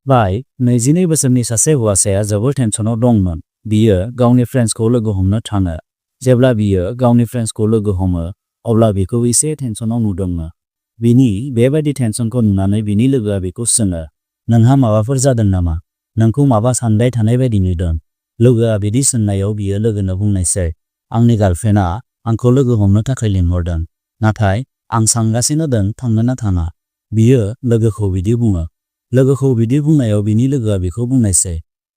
बाय 22 बोसोरनि सासे हौवासाया जोबोर टेनसनाव दंमोन। बियो गावनि फ्रेन्ड्सखौ लोगो हमनो थाङो। जेब्ला बियो गावनि फ्रेन्ड्सखौ लोगो हमो अब्ला बिखौ एसे टेनसनाव नुदोंमोन। बिनि बेबायदि टेनसनखौ नुनानै बिनि लोगोआ बिखौ सोङो, नोंहा माबाफोर जादों नामा? नोंखौ माबा सानबाय थानाय बायदि नुदों। लोगोआ बिदि सोंनायाव बियो लोगोनो बुंनायसै, आंनि गार्लफ्रेन्डआ आंखौ लोगो हमनो थाखाय लिंहरदों। नाथाय आं सानगासिनो दं थांनो ना थाङा। बियो लोगोखौ बिदि बुङो। लोगोखौ बिदि बुंनायाव बिनि लोगोआ बिखौ बुंनायसै,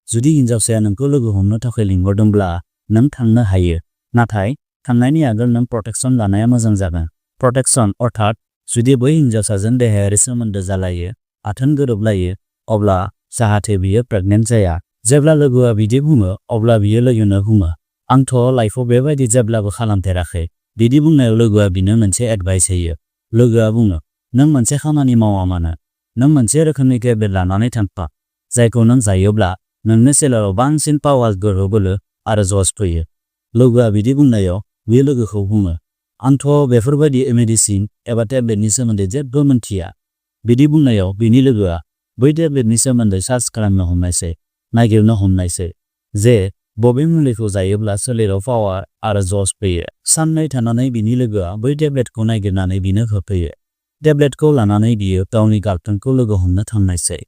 जुदि हिनजावसाया नोंखौ लोगो हमनो थाखाय लिंहरदोंब्ला नों थांनो हायो। नाथाय थांनायनि आगोल नों प्रटेक्शन लानाया मोजां जागोन। प्रटेक्शन अर्थात जुदि बै हिनजावसाजों देहायारि सोमोन्दो जालायो, आथोन गोरोबलायो, अब्ला जाहाथे बियो प्रेगनेन्ट जाया। जेब्ला लोगोआ बिदि बुङो अब्ला बियो लोगोनो बुङो, आंथ' लाइफआव बेबायदि जेब्लाबो खालामफेराखै। बिदि बुंनायाव लोगोआ बिनो मोनसे एडभाइस होयो। लोगोआ बुङो, नों मोनसे खामानि मावा मानो, नों मोनसे रोखोमनि टेब्लेट लानानै थांफा, जायखौ नों जायोब्ला नोंनो सोलेराव बांसिन पावार गोहो बोलो आरो जस फैयो। लोगोआ बिदि बुंनायाव बियो लोगोखौ बुङो, आंथ' बेफोरबायदि मेडिसिन एबा टेब्लेटनि सोमोन्दै जेबो मिन्थिया। बिदि बुंनायाव बिनि लोगोआ बै टेब्लेटनि सोमोन्दै सार्च खालामनो हमनायसै, नागिरनो हमनायसै, जे बबे मुलिखौ जायोब्ला सोलेराव पावार आरो जस फैयो। साननै थानानै बिनि लोगोआ बै टेब्लेटखौ नागिरनानै बिनो होफैयो। टेब्लेटखौ लानानै बियो गावनि गार्लफ्रेन्डखौ लोगो हमनो थांनायसै।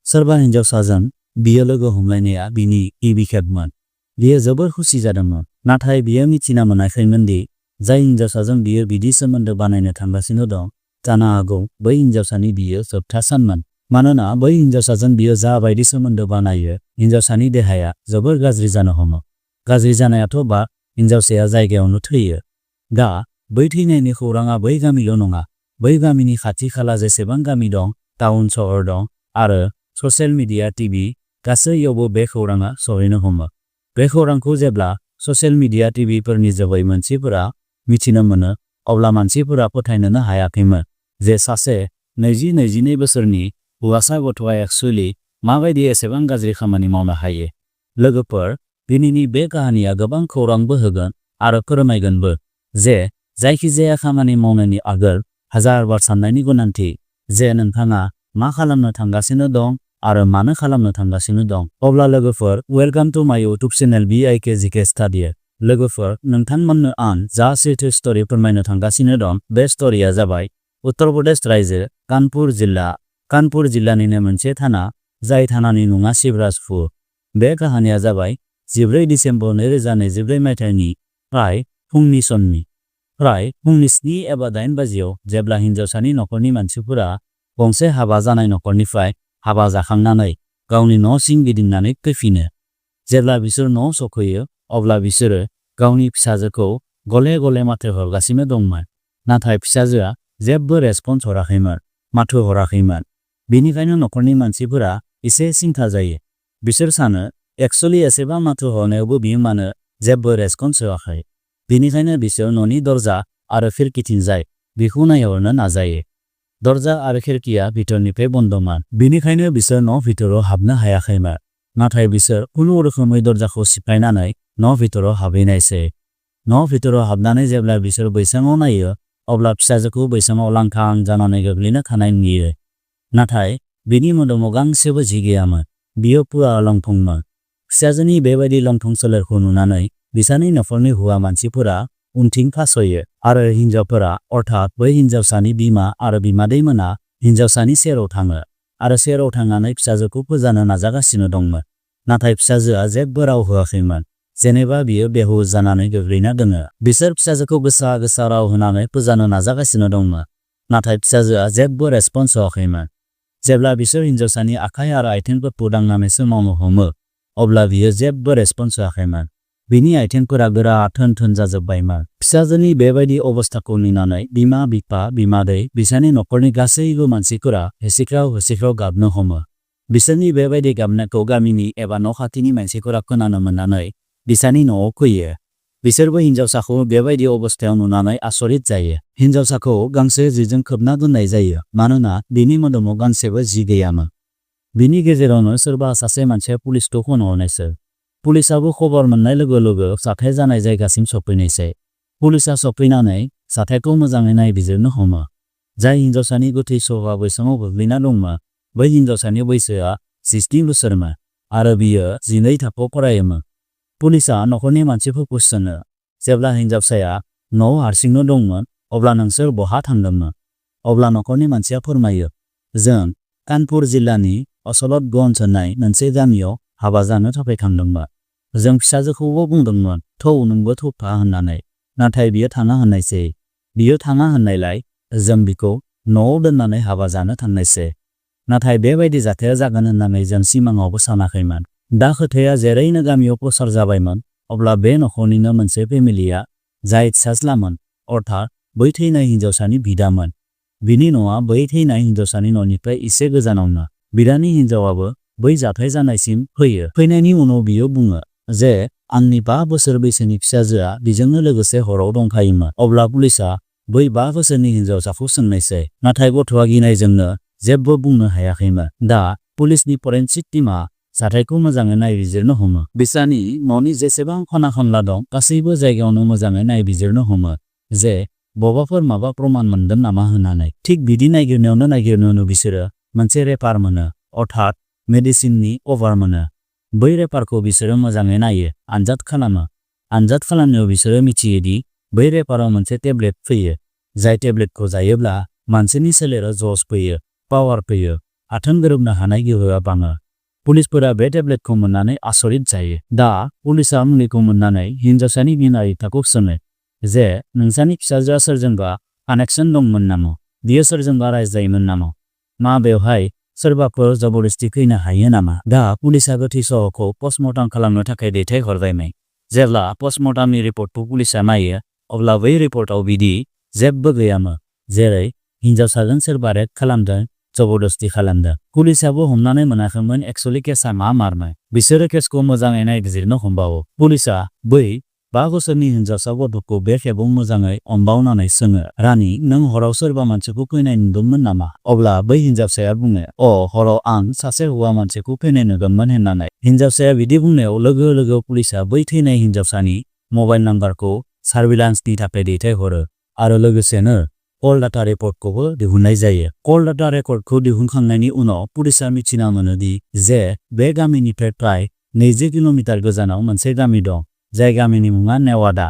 सोरबा हिनजावसाजों बियो लोगो हमलायनाया बिनि गिबि खेबमोन। बियो जोबोर खुसि जादोंमोन। नाथाय बियो मिथिना मोनाखैमोन दि जाय हिनजावसाजों बियो बिदि सोमोन्दो बानायनो थांगासिनो दं, जानो हागौ बै हिनजावसानि बियो जोबथा सानमोन। मानोना बै हिनजावसाजों बियो जा बायदि सोमोन्दो बानायो, हिनजावसानि देहाया जोबोर गाज्रि जानो हमो। गाज्रि जानायाथ' बा हिनजावसाया जायगायावनो थैयो। दा बै थैनायनि खौराङा बै गामिल' नङा, बै गामिनि खाथि खाला जेसेबां गामि दं, टाउन सहर दं आरो ससियेल मिडिया टिभि गासैयावबो बे खौराङा सहैनो हमो। बे खौरांखौ जेब्ला ससियेल मिडिया टिभिफोरनि जोबै मानसिफोरा मिथिनो मोनो अब्ला मानसिफोरा फोथायनोनो हायाखैमोन जे सासे 22 बोसोरनि हौवासा गथ'आ एक्चुअली माबायदि एसेबां गाज्रि खामानि मावनो हायो। लोगोफोर, दिनैनि बे काहानिया गोबां खौरांबो होगोन आरो फोरमायगोनबो जे जायखिजाया खामानि मावनायनि आगोल हाजार बार साननायनि गोनांथि, जे नोंथाङा मा खालामनो थांगासिनो दं आरो मानो खालामनो थांगासिनो दं। अब्ला लोगोफोर, वेलकाम टु माय इउट्युब चेनेल Bikgk स्टाडि। लोगोफोर, नोंथांमोननो आं जा सैथो स्ट'री फोरमायनो थांगासिनो दं, बे स्ट'रीया जाबाय उत्तर प्रदेश रायजो कानपुर जिल्ला। कानपुर जिल्लानिनो मोनसे थाना, जाय थानानि मुङा शिवराजपुर। बे काहानिया जाबाय 14 दिसेम्बर 2024 मायथाइनि फ्राय फुंनि समनि। फ्राय फुंनि 7 एबा 8 बाजियाव जेब्ला हिनजावसानि नखरनि मानसिफोरा गंसे हाबा जानाय नखरनिफ्राय हाबा जाखांनानै गावनि न' सिं गिदिंनानै फैफिनो। जेब्ला बिसोर न' सफैयो अब्ला बिसोरो गावनि फिसाजोखौ गले गले माथो हरगासिनो दंमोन। नाथाय फिसाजोआ जेबो रेसपन्स हराखैमोन, माथो हराखैमोन। बेनिखायनो नखरनि मानसिफोरा एसे सिन्था जायो। बिसोर सानो एक्चुअली एसेबां माथो हरनायावबो बियो मानो जेबो रेसपन्स होआखै। बेनिखायनो बिसोर न'नि दरजा आरो खिरखिथिंजाय बिखौ नायहरनो नाजायो। दरजा आरो खिरखिया भितरनिफ्राय बन्दमोन। बेनिखायनो बिसोर न' भितराव हाबनो हायाखैमोन। नाथाय बिसोर खुनु रोखोमै दरजाखौ सिफायनानै न' भितराव हाबहैनायसै। न' भितराव हाबनानै जेब्ला बिसोर बैसाङाव नायो अब्ला फिसाजोखौ बैसाङाव लांखां जानानै गोग्लैना थानाय नुयो। नाथाय बिनि मोदोमाव गांसेबो जि गैयामोन। बियो पुरा लंथंमोन। फिसाजोनि बेबायदि लंथं सोलेरखौ नुनानै बिसानि नखरनि हौवा मानसिफोरा उनथिं फासयो आरो हिनजावफोरा अर्थात बै हिनजावसानि बिमा आरो बिमादैमोना हिनजावसानि सेराव थाङो आरो सेराव थांनानै फिसाजोखौ फोजानो नाजागासिनो दंमोन। नाथाय फिसाजोआ जेबो राव होआखैमोन, जेनेबा बियो बेहुस जानानै गोग्लैना दोङो। बिसोर फिसाजोखौ गोसा गोसा राव होनानै फोजानो नाजागासिनो दंमोन। नाथाय फिसाजोआ जेबो रेसपन्स होआखैमोन। जेब्ला बिसोर हिनजावसानि आखाइ आरो आथिंफोरखौ दांनानै सोमावनो हमो अब्ला बियो जेबो रेसपन्स होआखैमोन। बिनि आथिंफोरा गोरा थोन थोन जाजोब्बायमोन। फिसाजोनि बेबायदि अबस्थाखौ नुनानै बिमा बिफा बिमादै बिसानि नखरनि गासैबो मानसिफोरा हेसिख्राव हेसिख्राव गाबनो हमो। बिसोरनि बेबायदि गाबनायखौ गामिनि एबा न' खाथिनि मानसिफोरा खोनानो मोननानै बिसानि न'आव फैयो। बिसोरबो हिनजावसाखौ बेबायदि अबस्थायाव नुनानै आसरित जायो। हिनजावसाखौ गांसे जिजों खोबना दोननाय जायो मानोना बिनि मोदोमाव गांसेबो जि गैयामोन। बिनि गेजेरावनो सोरबा सासे मानसिया पुलिसखौ फन हरनायसै। पुलिसाबो खबर मोननाय लोगो लोगो जाथाय जानाय जायगासिम सफैनायसै। पुलिसा सफैनानै जाथायखौ मोजाङै नायबिजिरनो हमो। जाय हिनजावसानि गोथै सहआ बैसाङाव गोग्लैना दंमोन, बै हिनजावसानि बैसोआ 17 बोसोरमोन आरो बियो 12 थाखोआव फरायोमोन। पुलिसआ नखरनि मानसिफोरखौ सोङो जेब्ला हिनजावसाया न'आव हारसिंनो दंमोन अब्ला नोंसोर बहा थांदोंमोन? अब्ला नखरनि मानसिया फोरमायो जों कानपुर जिल्लानि असलतगंज होननाय मोनसे गामियाव हाबा जानो थाखाय थांदोंमोन। जों फिसाजोखौबो बुंदोंमोन थौ नोंबो थौफा होननानै नाथाय बियो थाङा होननायसै। बियो थाङा होननायलाय जों बिखौ न'आव दोननानै हाबा जानो थांनायसै। नाथाय बेबायदि जाथाया जागोन होननानै जों सिमाङावबो सानाखैमोन। दा खोथाया जेरैनो गामियाव प्रसार जाबायमोन अब्ला बे नखरनिनो मोनसे फेमिलिया जाय फिसाज्लामोन अर्थात बै थैनाय हिनजावसानि बिदामोन। बिनि न'आ बै थैनाय हिनजावसानि न'निफ्राय एसे गोजानावनो। बिदानि हिनजावाबो बै जाथाय जानायसिम फैयो। फैनायनि उनाव बियो बुङो जे आंनि 5 बोसोर बैसोनि फिसाजोआ बिजोंनो लोगोसे हराव दंफायोमोन। अब्ला पुलिसआ बै 5 बोसोरनि हिनजावसाखौ सोंनायसै नाथाय गथ'आ गिनायजोंनो जेबो बुंनो हायाखैमोन। दा पुलिसनि फरेनसिक टीमआ जाथायखौ मोजाङै नायबिजिरनो हमो। बिसानि न'नि जेसेबां खना खनला दं गासैबो जायगायावनो मोजाङै नायबिजिरनो हमो जे बबाफोर माबा प्रमान मोनदों नामा होननानै। थिग बिदि नायगिरनायावनो बिसोरो मोनसे रेपार मोनो अर्थात मेडिसिननि कभार मोनो। बै रेपारखौ बिसोरो मोजाङै नायो आनजाद खालामो। आनजाद खालामनायाव बिसोरो मिथियो दि बै रेपाराव मोनसे टेब्लेट फैयो जाय टेब्लेटखौ जायोब्ला मानसिनि सोलेराव जस फैयो, पावार फैयो, आथोन गोरोबनो हानाय गोहोआ बाङो। पुलिसफोरा बे टेब्लेटखौ मोननानै आसरित जायो। दा पुलिसआ मुलिखौ मोननानै हिनजावसानि बिमा बिफाखौ सोङो जे नोंसानि फिसाजोआ सोरजोंबा कानेक्सन दंमोन नामा? बियो सोरजोंबा रायज्लायोमोन नामा? मा बेवहाय सोरबाफोर जबरदस्ति फैनो हायो नामा? दा पुलिसआ गोथै सह'खौ पस्टमर्टम खालामनो थाखाय दैथायहरबायमोन। जेब्ला पस्टमर्टमनि रिपर्टखौ पुलिसआ नायो अब्ला बै रिपर्टआव बिदि जेबो गैयामोन जेरै हिनजावसाजों सोरबा रेप खालामदों, जबरदस्ति खालामदों। पुलिसआबो हमनानै मोनाखैमोन एक्चुअली केसआ मा मारमोन। बिसोरो केसखौ मोजाङै नायबिजिरनो हमबावो। पुलिसआ बै 5 बोसोरनि हिनजावसा गथ'खौ बे खेबाव मोजाङै अनबावनानै सोङो रानि नों हराव सोरबा मानसिखौ फैनाय नुदोंमोन नामा? अब्ला बै हिनजावसाया बुङो हराव आं सासे हौवा मानसिखौ फैनाय नुदोंमोन होननानै। हिनजावसाया बिदि बुंनायाव लोगो लोगो पुलिसआ बै थैनाय हिनजावसानि मबाइल नाम्बारखौ सार्भिलान्सनि थाखाय दैथायहरो आरो लोगोसेनो कल डाटा रेकर्डखौबो दिहुननाय जायो। कल डाटा रेकर्डखौ दिहुनखांनायनि उनाव पुलिसआ मिथिना मोनोदि जे बे गामिनिफ्राय प्राय 20 किल'मिटार गोजानाव मोनसे गामि दं जाय गामिनि मुङा नेवादा।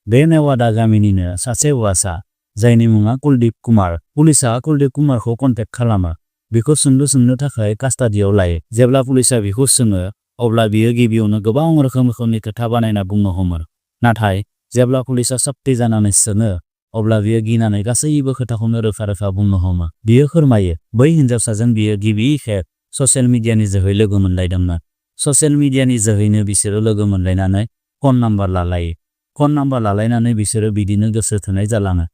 बे नेवादा गामिनिनो सासे हौवासा जायनि मुङा कुलदीप कुमार। पुलिसआ कुलदीप कुमारखौ कन्टेक्ट खालामो। बिखौ सोंनो थाखाय कास्टाडियाव लायो। जेब्ला पुलिसआ बिखौ सोङो अब्ला बियो गिबियावनो गोबां रोखोमनि खोथा बानायना बुंनो हमो। नाथाय जेब्ला पुलिसआ सप्ति जानानै सोङो अब्ला बियो गिनानै गासैबो खोथाखौनो रोखा रोखा बुंनो हमो। बियो फोरमायो बै हिनजावसाजों बियो गिबि खेब ससियेल मिडियानि जोहै लोगो मोनलायदोंमोन। ससियेल मिडियानि जोहैनो बिसोरो लोगो मोनलायनानै फन नाम्बार लालायो। फन नाम्बार लालायनानै बिसोरो बिदिनो गोसो थोनाय जालाङो।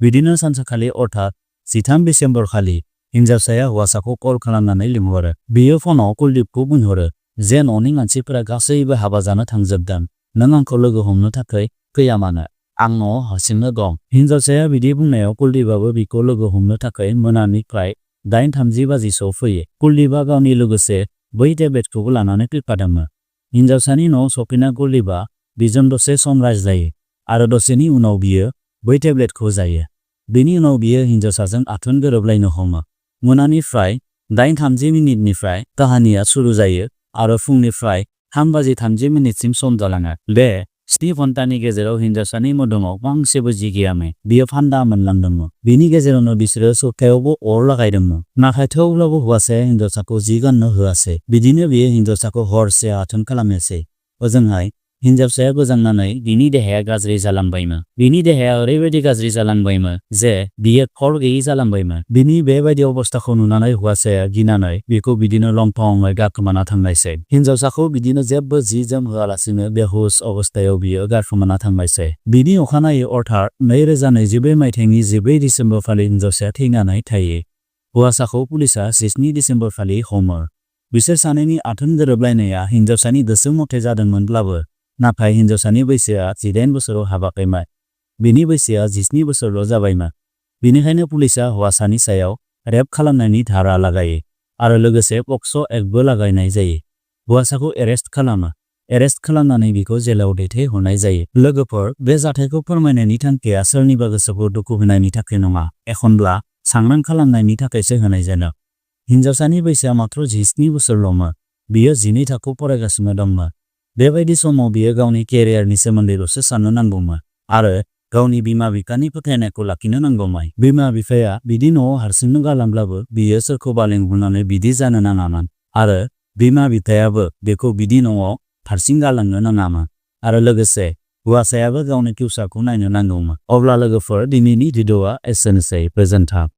बिदिनो सानसेखालि अर्थात 13 डिसेम्बर खालि हिनजावसाया हौवासाखौ कल खालामनानै लिंहरो। बियो फनाव कुलदीपखौ बुंहरो जे न'नि मानसिफोरा गासैबो हाबा जानो थांजोबदों, नों आंखौ लोगो हमनो थाखाय फैया मानो? आं न'आव हारसिंनो दं। हिनजावसाया बिदि बुंनायाव कुलदीपआबो बिखौ लोगो हमनो थाखाय मोनानि प्राय 8:30 बाजिसोआव फैयो। कुलदीपआ गावनि लोगोसे बै टेब्लेटखौबो लानानै फैफादोंमोन। हिनजावसानि न'आव सफैना कुलदीपआ बिजों दसे सम रायज्लायो आरो दसेनि उनाव बियो बै टेब्लेटखौ जायो। बेनि उनाव बियो हिनजावसाजों आथोन गोरोबलायनो हमो। मोनानि प्राय 8:30 काहानिया सुरु जायो आरो फुंनि प्राय 3:30 सम जालाङो। बे 7 घन्टानि गेजेराव हिनजावसानि मोदोमाव गांसेबो जि गैयामोन। बियो फान्दा मोनलांदोंमोन। बेनि गेजेरावनो बिसोरो सौखायावबो अर लागायदोंमोन। नाथाय थेवब्लाबो हौवासाया हिनजावसाखौ जि गाननो होआसै। बिदिनो बियो हिनजावसाखौ हरसे आथोन खालामनोसै। ओजोंहाय हिनजावसाया गोजांनानै बिनि देहाया गाज्रि जालांबायमोन। बिनि देहाया ओरैबायदि गाज्रि जालांबायमोन जे बियो खर गैयै जालांबायमन। बिनि बेबायदि अबस्थाखौ नुनानै हौवासाया गिनानै बिखौ बिदिनो लंथङै गारखोमाना थांनायसै। हिनजावसाखौ बिदिनो जेबो जि जोम होआलासिनो बेहुस अबस्थायाव बियो गारखोमाना थांनायसै। बिनि अखानायै अर्थात 2022 मायथाइनि 14 डिसेम्बर खालि हिनजावसाया थैनानै थायो। हौवासाखौ पुलिसआ 17 डिसेम्बर खालि हमो। बिसोर सानैनि आथोन गोरोबलायनाया हिनजावसानि गोसो मथे जादोंमोनब्लाबो नाथाय हिनजावसानि बैसोआ 18 बोसोराव हाबाखैमोन। बिनि बैसोआ 17 बोसोरल' जाबायमोन। बेनिखायनो पुलिसआ हौवासानि सायाव रेप खालामनायनि धारा लागायो आरो लोगोसे पक्स' एक्टबो लागायनाय जायो। हौवासाखौ एरेस्ट खालामो। एरेस्ट खालामनानै बिखौ जेलाव दैथायहरनाय जायो। लोगोफोर, बे जाथायखौ फोरमायनायनि थांखिया सोरनिबा गोसोखौ दुखु होनायनि थाखाय नङा, एखनब्ला सांग्रां खालामनायनि थाखायसो होनाय जादों। हिनजावसानि बैसोआ मात्र 17 बोसोरल'मोन। बियो 12 थाखोआव फरायगासिनो दंमोन। बेबायदि समाव बियो गावनि केरियारनि सोमोन्दैल'सो साननो नांगौमोन आरो गावनि बिमा-बिफानि फोथायनायखौ लाखिनो नांगौमोन। बिमा-बिफाया बिदि न'आव हारसिंनो गालांब्लाबो बियो सोरखौबा लिंहरनानै बिदि जानो नाङामोन आरो बिमा-बिफायाबो बेखौ बिदि न'आव हारसिं गालांनो नाङामोन आरो लोगोसे हौवासायाबो गावनि फिउचारखौ नायनो नांगौमोन। अब्ला लोगोफोर, दिनैनि भिडिअ'आ एसेनोसै। गोजोन्थों।